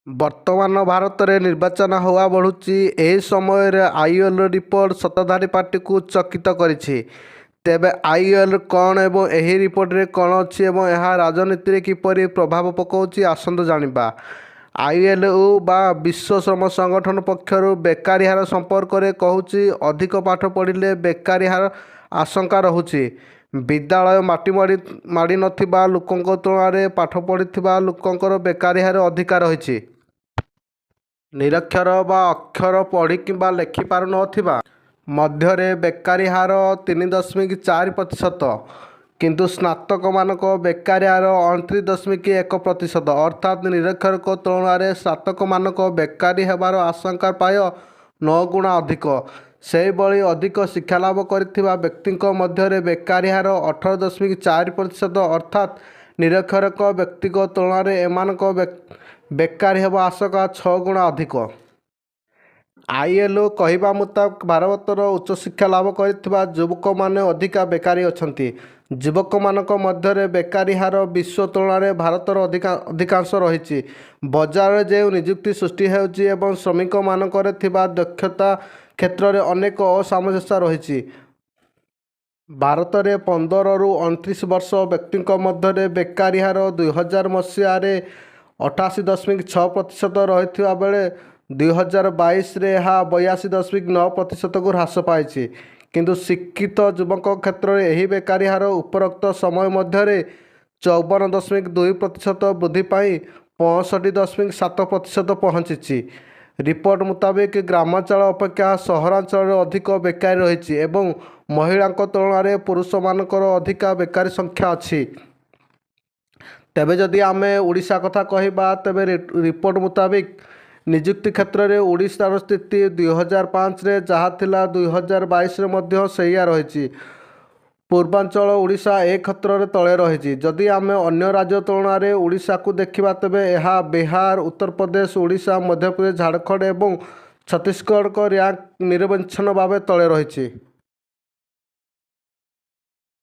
ବର୍ତ୍ତମାନ ଭାରତରେ ନିର୍ବାଚନ ହାୱା ବଢ଼ୁଛି। ଏହି ସମୟରେ ଆଇଏଲଓ ରିପୋର୍ଟ ସତ୍ତାଧାରୀ ପାର୍ଟିକୁ ଚକିତ କରିଛି। ତେବେ ଆଇଏଲଓ କ'ଣ ଏବଂ ଏହି ରିପୋର୍ଟରେ କ'ଣ ଅଛି ଏବଂ ଏହା ରାଜନୀତିରେ କିପରି ପ୍ରଭାବ ପକାଉଛି, ଆସନ୍ତୁ ଜାଣିବା। ଆଇଏଲଓ ବା ବିଶ୍ୱ ଶ୍ରମ ସଂଗଠନ ପକ୍ଷରୁ ବେକାରୀ ହାର ସମ୍ପର୍କରେ କହୁଛି, ଅଧିକ ପାଠ ପଢ଼ିଲେ ବେକାରୀ ହାର ଆଶଙ୍କା ରହୁଛି। ବିଦ୍ୟାଳୟ ମାଟି ମାଡ଼ି ନଥିବା ଲୋକଙ୍କ ତୁଳନାରେ ପାଠ ପଢ଼ିଥିବା ଲୋକଙ୍କର ବେକାରୀ ହାର ଅଧିକା ରହିଛି। ନିରକ୍ଷର ବା ଅକ୍ଷର ପଢ଼ି କିମ୍ବା ଲେଖି ପାରୁନଥିବା ମଧ୍ୟରେ ବେକାରୀ ହାର 3.4%, କିନ୍ତୁ ସ୍ନାତକମାନଙ୍କ ବେକାରୀ ହାର 29.1%। ଅର୍ଥାତ୍ ନିରକ୍ଷରଙ୍କ ତୁଳନାରେ ସ୍ନାତକମାନଙ୍କ ବେକାରୀ ହେବାର ଆଶଙ୍କା ପ୍ରାୟ 9 ଗୁଣା ଅଧିକ। ସେହିଭଳି ଅଧିକ ଶିକ୍ଷାଲାଭ କରିଥିବା ବ୍ୟକ୍ତିଙ୍କ ମଧ୍ୟରେ ବେକାରୀ ହାର 18.4%। ଅର୍ଥାତ୍ ନିରକ୍ଷରଙ୍କ ବ୍ୟକ୍ତିଙ୍କ ତୁଳନାରେ ଏମାନଙ୍କ ବେକାରୀ ହେବା ଆଶଙ୍କା 6 ଗୁଣା ଅଧିକ। ଆଇଏଲଓ କହିବା ମୁତାବକ, ଭାରତର ଉଚ୍ଚଶିକ୍ଷା ଲାଭ କରିଥିବା ଯୁବକମାନେ ଅଧିକା ବେକାରୀ ଅଛନ୍ତି। ଯୁବକମାନଙ୍କ ମଧ୍ୟରେ ବେକାରୀ ହାର ବିଶ୍ୱ ତୁଳନାରେ ଭାରତର ଅଧିକାଂଶ ରହିଛି। ବଜାରରେ ଯେଉଁ ନିଯୁକ୍ତି ସୃଷ୍ଟି ହେଉଛି ଏବଂ ଶ୍ରମିକମାନଙ୍କରେ ଥିବା ଦକ୍ଷତା କ୍ଷେତ୍ରରେ ଅନେକ ଅସାମଞ୍ଜସ୍ୟ ରହିଛି। ଭାରତରେ 15ରୁ 29 ବର୍ଷ ବ୍ୟକ୍ତିଙ୍କ ମଧ୍ୟରେ ବେକାରୀ ହାର 2000 ମସିହାରେ 88.6% ରହିଥିବା ବେଳେ 2022ରେ ଏହା 82.9%କୁ ହ୍ରାସ ପାଇଛି। କିନ୍ତୁ ଶିକ୍ଷିତ ଯୁବକଙ୍କ କ୍ଷେତ୍ରରେ ଏହି ବେକାରୀ ହାର ଉପରୋକ୍ତ ସମୟ ମଧ୍ୟରେ 54.2% ବୃଦ୍ଧି ପାଇ 65.7% ପହଞ୍ଚିଛି। ରିପୋର୍ଟ ମୁତାବକ, ଗ୍ରାମାଞ୍ଚଳ ଅପେକ୍ଷା ସହରାଞ୍ଚଳରେ ଅଧିକ ବେକାରୀ ରହିଛି ଏବଂ ମହିଳାଙ୍କ ତୁଳନାରେ ପୁରୁଷମାନଙ୍କର ଅଧିକା ବେକାରୀ ସଂଖ୍ୟା ଅଛି। ତେବେ ଯଦି ଆମେ ଓଡ଼ିଶା କଥା କହିବା, ତେବେ ରିପୋର୍ଟ ମୁତାବିକ ନିଯୁକ୍ତି କ୍ଷେତ୍ରରେ ଓଡ଼ିଶାର ସ୍ଥିତି 2005ରେ ଯାହା ଥିଲା, 2022ରେ ମଧ୍ୟ ସେଇଆ ରହିଛି। ପୂର୍ବାଞ୍ଚଳ ଓଡ଼ିଶା ଏ କ୍ଷେତ୍ରରେ ତଳେ ରହିଛି। ଯଦି ଆମେ ଅନ୍ୟ ରାଜ୍ୟ ତୁଳନାରେ ଓଡ଼ିଶାକୁ ଦେଖିବା, ତେବେ ଏହା ବିହାର, ଉତ୍ତରପ୍ରଦେଶ, ଓଡ଼ିଶା, ମଧ୍ୟପ୍ରଦେଶ, ଝାଡ଼ଖଣ୍ଡ ଏବଂ ଛତିଶଗଡ଼ଙ୍କ ର୍ୟାଙ୍କ ନିରବଚ୍ଛିନ୍ନ ଭାବେ ତଳେ ରହିଛି।